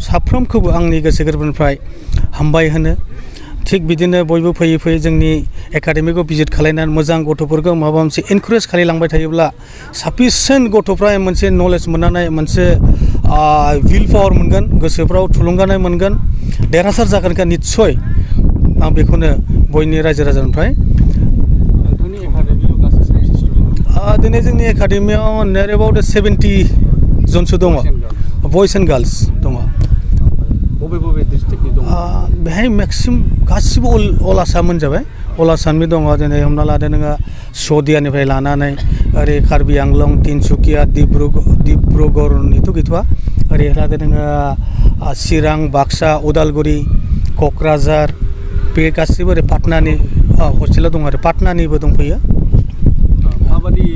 साफ्रोमखौबो आंनि गोसो गोरबोनिफ्राय हामबाय होनो थिग बिदिनो बयबो फैयै फैयै जोंनि एकाडेमिखौ भिजिट खालायनानै मोजां गथ'फोरखौ माबा मोनसे एनकारेज खालायलांबाय थायोब्ला साफिसियेन्ट गथ'फ्रा मोनसे नलेज मोननानै मोनसे विल पावार मोनगोन गोसोफ्राव थुलुंगानाय मोनगोन देरहासार जागोनखौ निस्सय आं बेखौनो बयनि रायजो राजानिफ्राय नोंथांनि एकाडेमियाव गासै साबेसे स्टुडेन्ट दिनै जोंनि एकाडेमियाव नियर एबाउट 70 जनसो दङ बयस एन्ड गार्लस दङ बबे बबे डिस्ट्रिक्टनि दङ बेहाय मेक्सिमाम गासिबो अल आसामनि जाबाय अल आसामनि दङ दिनै हमना लादो नोङो सदियानिफ्राय लानानै ओरै कार्बि आंलं तिनसुकिया डिब्रुगड़निथ' गैथ'आ ओरै लादो नोङो चिरां बाक्सा उदालगुरि क'क्राझार बे गासिबो ओरै पाटनानि हस्टेलाव दङ आरो पाटनानिबो दंफैयो माबायदि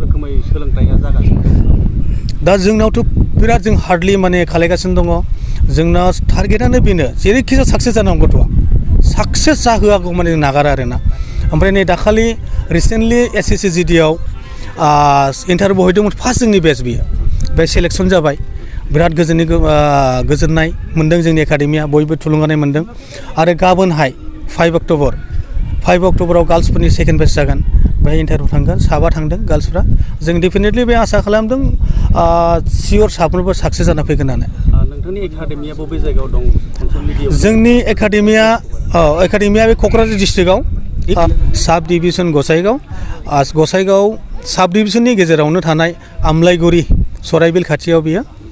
रोखोमै सोलोंथाइया जागासिनो दा जोंनावथ' बिराद जों हार्डलि माने खालायगासिनो दङ जोंना टारगेटआनो बेनो जेरैखि जाया साक्सेस जानांगौ गथ'आ साक्सेस जाहोआगौ माने जों नागारा आरोना ओमफ्राय नै दाखालि रिसेन्टलि SSCGD आव इन्टारभिउ हैदोंमोन फार्स्ट जोंनि बेच बियो बे सेलेक्सन जाबाय बिराद गोजोननाय मोन्दों जोंनि एकाडेमिया बयबो थुलुंगानाय मोन्दों आरो गाबोनहाय 5 अक्ट'बराव गार्लसफोरनि सेकेन्ड बेच जागोन बेहाय इन्टारभिउ थांगोन 7 थांदों गार्लसफ्रा जों डेफिनेटलि बे आसा खालामदों सियर साफ्रोमबो साक्सेस जाना फैगोन होननानै नोंथांनि एकाडेमिया बबे जायगायाव दं जोंनि एकाडेमिया बे क'क्राझार डिस्ट्रिक्टआव साब डिभिजन गसाइगाव साब डिभिजननि गेजेरावनो थानाय आमलाइगुरि सराइबिल खाथियाव बियो